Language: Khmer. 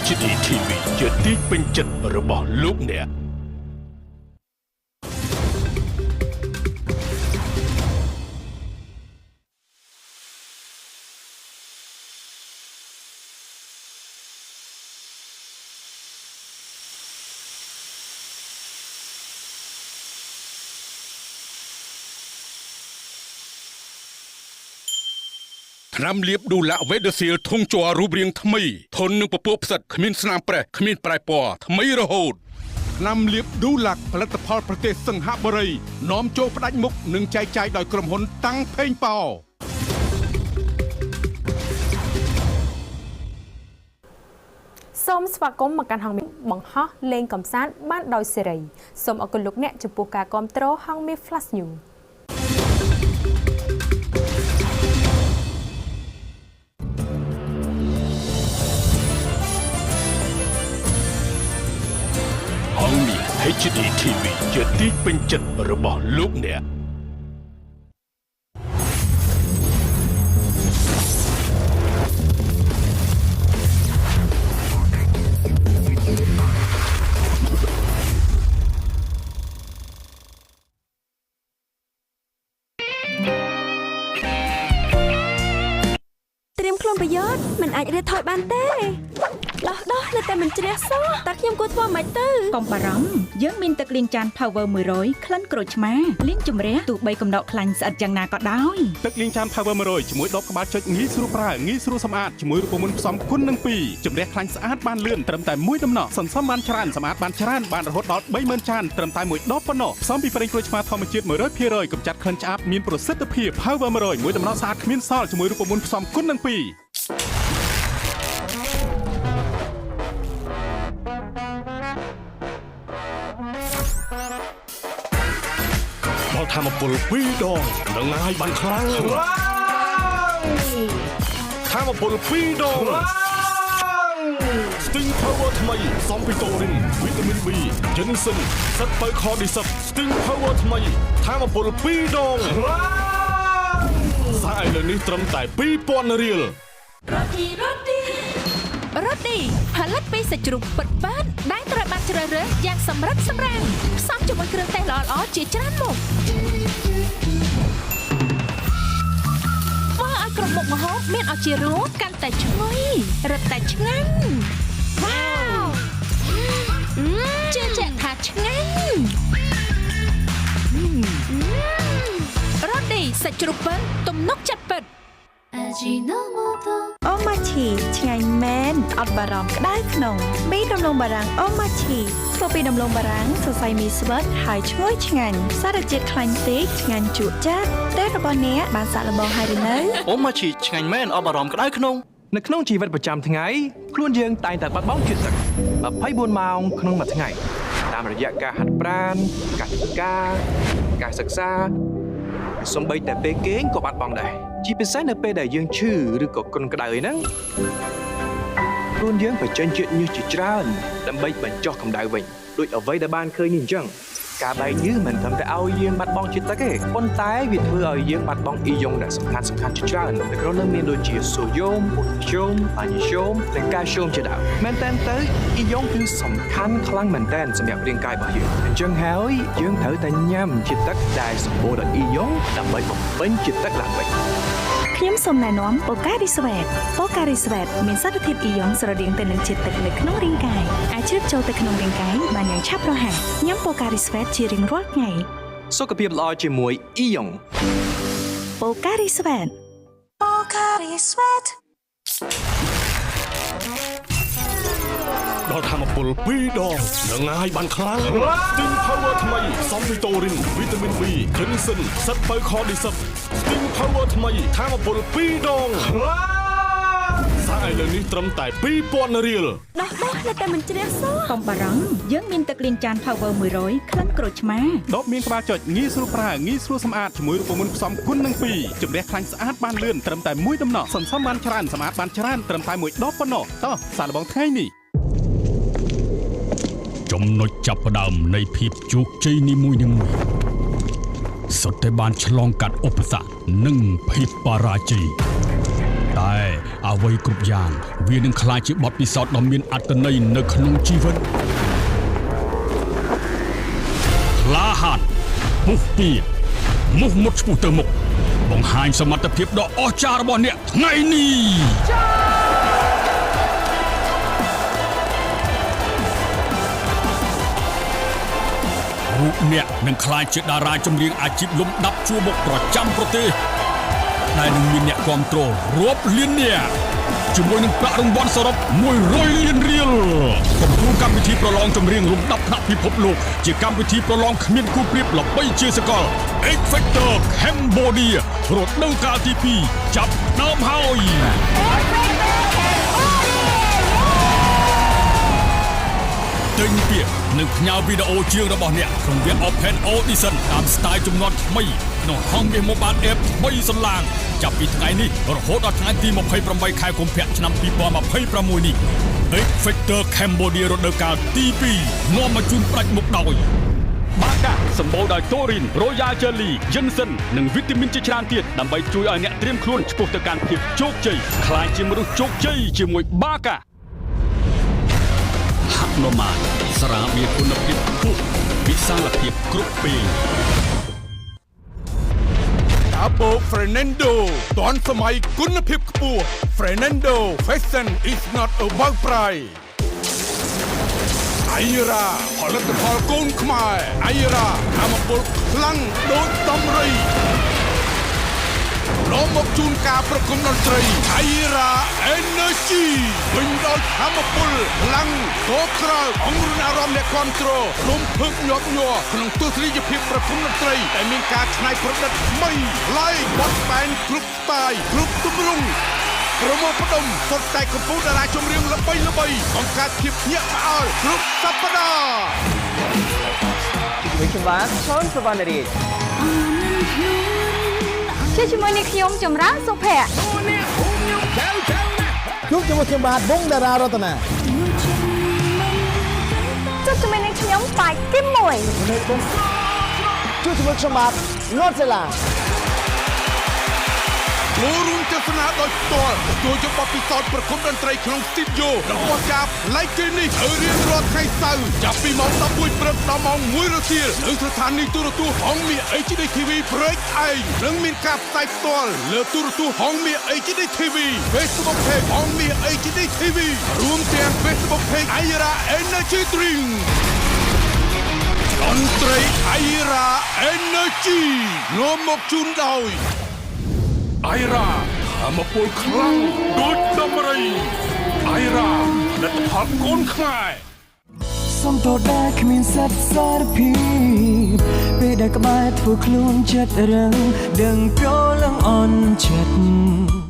HD TV ជាទីពេញចិត្តរបស់លោកអ្នក ថ្នាំលាបឌូឡាវេដសៀលធុងជ័ររូបរាងថ្មីធន់នឹងពពកផ្សិតគ្មានស្នាមប្រេះគ្មានប្រែពណ៌ថ្មីរហូតថ្នាំលាបឌូឡាក់ផលិតផលប្រទេសសិង្ហបុរីនាំចូលផ្ដាច់មុខនិងចែកចាយដោយក្រុមហ៊ុនតាំងផេងប៉ោ សូមស្វាគមន៍មកកាន់ហងមាសបង្ហោះលេងកំសាន្តបានដោយសេរីសូមអរគុណលោកអ្នកចំពោះការគាំទ្រហងមាស Flash News ហងមាស HD TV ជាទីពេញចិត្តរបស់លោកអ្នក ត្រៀមខ្លួនប្រយោជន៍មិនអាចរៀបថយបានទេដោះដោះនៅតែមិនជ្រះសោះតើខ្ញុំគួរធ្វើម៉េចទៅ កុំបារម្ភយើងមានទឹកលាងចាន Power 100ក្លិនក្រូចឆ្មាលាងជម្រះទោះបីកំដកខ្លាញ់ស្អិតយ៉ាងណាក៏ដោយ ទឹកលាងចាន Power 100ជាមួយដបក្បាលចុចងាយស្រួលប្រើងាយស្រួលសម្អាតជាមួយរូបមន្តផ្សំគុណនឹង2ជម្រះខ្លាញ់ស្អាតបានលឿនត្រឹមតែមួយដំណក់សន្សំបានច្រើនសម្អាតបានច្រើនបានរហូតដល់30000ចានត្រឹមតែមួយដបប៉ុណ្ណោះផ្សំពីប្រេងក្រូចឆ្មាធម្មជាតិ100%កម្ចាត់ក្លិនឆ្អាបមានប្រសិទ្ធភាព Power 100មួយដំណក់ស្អាតគ្មានសល់ជាមួយរូបមន្តផ្សំគុណនឹង2 ដល់ធម្មពល2ដងនឹងហើយបានខ្លាំងធម្មពល2ដង Sting Power ថ្មីផ្សំពីតូរីនវីតាមីន B យិនសិនសិតបើខឌីសិប Sting Power ថ្មីធម្មពល2ដងសារឥឡូវនេះត្រឹមតែ2000រៀល រ៉ូឌីរ៉ូឌីរ៉ូឌីផលិតពីសាច់ជ្រូកពិតពិតដែលត្រូវបានជ្រើសរើសយ៉ាងសម្រិតសម្រាំងផ្សំជាមួយគ្រឿងទេសល្អៗជាច្រើនមុខធ្វើឲ្យគ្រប់មុខម្ហូបមានឱជារសកាន់តែឈ្ងុយរឹតតែឆ្ងាញ់វ៉ាវជឿជាក់ថាឆ្ងាញ់រ៉ូឌីសាច់ជ្រូកពិតទំនុកចិត្តពិត អូម៉ាឈីឆ្ងាញ់មែនអត់បារម្ភក្តៅក្នុងមីដំឡូងបារាំងអូម៉ាឈីធ្វើពីដំឡូងបារាំងសរសៃមីស្វិតហើយឈ្ងុយឆ្ងាញ់សារជាតិខ្លាញ់តិចឆ្ងាញ់ជក់ចាត់តែរបស់អ្នកបានសាកល្បងហើយឬនៅ អូម៉ាឈីឆ្ងាញ់មែនអបអរំក្តៅក្នុង នៅក្នុងជីវិតប្រចាំថ្ងៃខ្លួនយើងតែងតែបាត់បង់ជាតិទឹក24ម៉ោងក្នុងមួយថ្ងៃតាមរយៈការហាត់ប្រាណការធ្វើការការសិក្សាសូម្បីតែពេលគេងក៏បាត់បង់ដែរជាពិសេសនៅពេលដែលយើងឈឺឬក៏គ្រុនក្តៅអីហ្នឹងខ្លួនយើងបញ្ចេញជាតិញើសជាច្រើនដើម្បីបញ្ចុះកម្ដៅវិញដូចអ្វីដែលបានឃើញនេះអញ្ចឹងការបែកញើសមិនត្រឹមតែឲ្យយើងបាត់បង់ជាតិទឹកទេប៉ុន្តែវាធ្វើឲ្យយើងបាត់បង់អ៊ីយ៉ុងដែលសំខាន់សំខាន់ជាច្រើននៅក្នុងនោះមានដូចជាសូដ្យូម ប៉ូតាស្យូម ម៉ាញ៉េស្យូមនិងកាល់ស្យូមជាដើមមែនតើទៅអ៊ីយ៉ុងគឺសំខាន់ខ្លាំងមែនតើសម្រាប់រាងកាយរបស់យើងអញ្ចឹងហើយយើងត្រូវតែញ៉ាំជាតិទឹកដែលសម្បូរដោយអ៊ីយ៉ុងដើម្បីបំពេញជាតិទឹកឡើងវិញ ខ្ញុំសូមណែនាំបូការីស្វេតបូការីស្វេតមានសារធាតុអ៊ីយ៉ុងស្រដៀងទៅនឹងជាតិទឹកនៅក្នុងរាងកាយអាចជ្រាបចូលទៅក្នុងរាងកាយបានយ៉ាងឆាប់រហ័សញ៉ាំបូការីស្វេតជារៀងរាល់ថ្ងៃ សុខភាពល្អជាមួយអ៊ីយ៉ុង បូការីស្វេតបូការីស្វេត ដល់ធម្មពល2ដងនឹងហើយបានខ្លាំង Sting Power ថ្មីផ្សំពីតូរីនវីតាមីន B យិនសិនសិតបើខឌីសិប Sting Power ថ្មីធម្មពល2ដងសារឥឡូវនេះត្រឹមតែ2000រៀល ដោះដោះនៅតែមិនជ្រះសោះ កុំបារម្ភយើងមានទឹកលាងចាន Power 100ក្លិនក្រូចឆ្មា ដបមានក្បាលចុចងាយស្រួលប្រើងាយស្រួលសម្អាតជាមួយរូបមន្តផ្សំគុណនឹង2ជម្រះខ្លាញ់ស្អាតបានលឿនត្រឹមតែមួយដំណក់សន្សំបានច្រើនសម្អាតបានច្រើនត្រឹមតែមួយដបប៉ុណ្ណោះតោះសាកល្បងថ្ងៃនេះ ចំណុចចាប់ផ្ដើមនៃភាពជោគជ័យនីមួយៗសុទ្ធតែបានឆ្លងកាត់ឧបសគ្គនិងភាពបរាជ័យ តែអ្វីគ្រប់យ៉ាងវានឹងក្លាយជាបទពិសោធន៍ដ៏មានអត្ថន័យនៅក្នុងជីវិតក្លាហានពុះពៀមុះមុតឆ្ពោះទៅមុខបង្ហាញសមត្ថភាពដ៏អស្ចារ្យរបស់អ្នកថ្ងៃនេះរូបអ្នកនឹងក្លាយជាតារាចម្រៀងអាជីពលំដាប់ជួរមុខប្រចាំប្រទេសដែលនឹងមានអ្នកគាំទ្ររាប់លាននាក់ជាមួយនឹងប្រាក់រង្វាន់សរុប100លានរៀលកំពូលកម្មវិធីប្រឡងចម្រៀងលំដាប់ថ្នាក់ពិភពលោកជាកម្មវិធីប្រឡងគ្មានគូប្រៀបល្បីជាសកល X Factor Cambodia រដូវកាលទី2ចាប់ដើមហើយទិញពាក្យនិងផ្ញើវីដេអូជាងរបស់អ្នកក្នុងវគ្គ Open Audition តាមស្ទាយចំនួនថ្មីក្នុងហងមាស Mobile App ថ្មីសន្លាងចាប់ពីថ្ងៃនេះរហូតដល់ថ្ងៃទី28ខែកុម្ភៈឆ្នាំ2026នេះ X Factor Cambodia រដូវកាលទី2នាំមកជូនផ្ដាច់មុខដោយបាកាសម្បូរដោយតូរីន Royal Jelly Jensen និងវីតាមីនជាច្រើនទៀតដើម្បីជួយឲ្យអ្នកត្រៀមខ្លួនឆ្ពោះទៅកាន់ភាពជោគជ័យក្លាយជាមនុស្សជោគជ័យជាមួយបាកាហនុមានស្រាបៀរគុណភាពខ្ពស់វិសាលភាពគ្រប់ពេលតាបូ Fernando ទាន់សម័យគុណភាពខ្ពស់ Fernando Fashion is not about price អៃរ៉ាផលិតផលកូនខ្មែរអៃរ៉ាធម្មពលខ្លាំងដូចដំរីនាំមកជូនការប្រគំតន្ត្រីអៃរ៉ា Energy វិញដោយធម្មពលខ្លាំងកក្រៅអង្គរុនអារម្មណ៍អ្នកគ្រប់គ្រងរំភើបញាប់ញ័រក្នុងទស្សនីយភាពប្រគំតន្ត្រីដែលមានការច្នៃប្រឌិតថ្មីប្លែកបត់បែនគ្រប់ស្ទាយគ្រប់ទម្រង់ប្រមូលផ្ដុំសុទ្ធតែកំពូលតារាចម្រៀងល្បីៗបង្កើតភាពភ្ញាក់ផ្អើលគ្រប់សប្តាហ៍ជាមួយខ្ញុំបាទឈុនសុវណ្ណរាជជាមួយនឹងខ្ញុំចម្រើនសុភ័ក្រជួបជាមួយខ្ញុំបាទវងតារារតនាជួបជាមួយនឹងខ្ញុំប៉ាយគឹមមួយជួបជាមួយខ្ញុំបាទងត់សេឡាចូលរួមទស្សនាដោយផ្ទាល់ទទួលយកបទពិសោធន៍ប្រគំតន្ត្រីក្នុងស្ទូឌីយោរបស់ចាប្លែកគេនេះនៅរៀងរាល់ថ្ងៃសៅរ៍ចាប់ពីម៉ោង11ព្រឹកដល់ម៉ោង1រសៀលនៅស្ថានីយ៍ទូរទស្សន៍ហងមាស HD TV ព្រែកឯងនិងមានការផ្សាយផ្ទាល់លើទូរទស្សន៍ហងមាស HD TV Facebook Page ហងមាស HD TV រួមទាំង Facebook Page Aira Energy Drink តន្ត្រី Aira Energy នាំមកជូនដោយអៃរ៉ាធម្មពលខ្លាំងដូចដំរីអៃរ៉ាផលិតផលកូនខ្មែរសំទោសដែលគ្មានសិទ្ធិសារភាពពេលដែលក្បែរធ្វើខ្លួនចិត្តរឹងដឹងប្រលឹងអន់ចិត្ត